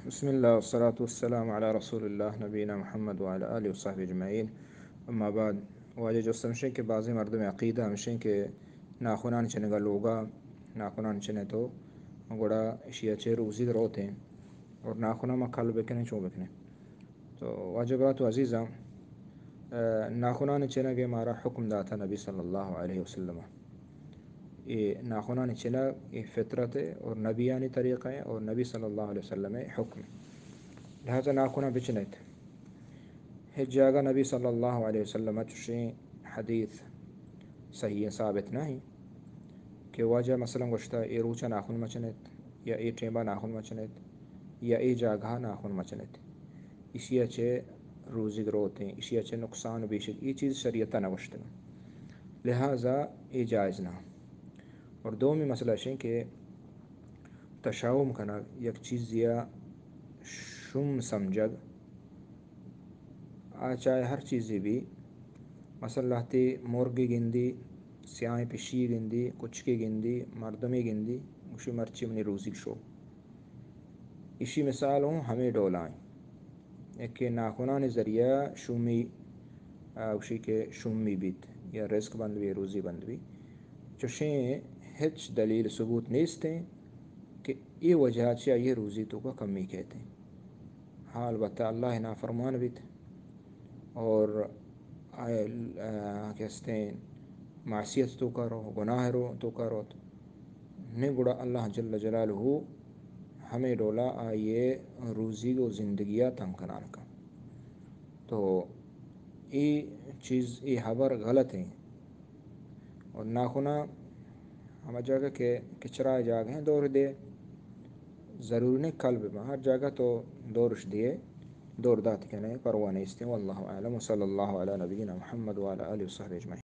بسم اللہ والصلاة والسلام علی رسول اللہ نبینا محمد وعلی آلہ وصحبہ اجمعین۔ اما بعد، واجہ جست ہمشیں کہ بعضی مردم عقیدہ ہمشیں کہ ناخنانی چنگا لوگا ناخنانی چنے تو گڑا اشیا چے روزی دروتیں اور ناخنا ما کل بکنے چون بکنے۔ تو واجہ برات و عزیزاں، آ، ناخنانی چنگے مارا حکم داتا نبی صلی اللہ علیہ وسلم۔ اے ناخنانی چنگ، اے فطرت ہے اور نبیانی طریقہ ہے اور نبی صلی اللہ علیہ وسلم ہے حکم۔ لہذا ناخنا بچنیت۔ ہچ جاگہ نبی صلی اللہ علیہ وسلم چشیں حدیث صحیح ثابت نہیں کہ واجہ مثلاً گوشتا اے روچا ناخن مچنیت یا اے ٹیمبا ناخن مچنیت یا اے جاگہا ناخن مچنیت۔ اشیا چے روزی دروتیں، اشیا چے نقصان و بیشک، اے چیز شریعتا نہ گوشتگ۔ لہذا اے جائز نہ۔ اور دومی مسئلہ اشیں کہ تشاؤم کنگ، یک چیزیا شوم سمجھگ، آ چاہے ہر چیزے بی، مثلاً لہتے مرگے گندی، سیاہیں پشی گندی، کچکے گندی، مردمے گندی، گوشی مرچی منی روزی شو۔ اشی مثال ہوں ہمے ڈولا ایں۔ یکے ناخنانی ذریعہ شومی، آ، گوشی کہ شومی بیت یا رزق بند بی، روزی بند بی۔ چوشیں ہچ دلیل ثبوت نیستیں کہ اے وجہ چہ آئی روزی توکا کمی کہتے۔ ہاں، البتہ اللہ نافرمان بیت اور آ، آ، کہ ہستیں معصیت توکا رو، گناہ رو توکا روت، نی گڑا اللہ جل جلالہ ہمے ڈولا آئیے روزی و زندگیا تنگ کنان کن۔ تو اے چیز، اے حبر غلط ہیں۔ اور ناخنا ہما جاگہ کہ کچرا جاگہ ہیں دور دے، ضروری نہیں کل ببا، ہر جاگہ تو دورش دیے، دور دات کنے، پرواہ نیستیں۔ واللہ اعلم، وصلی اللہ علی نبینا محمد وعلی آلہ وصحبہ اجمعین۔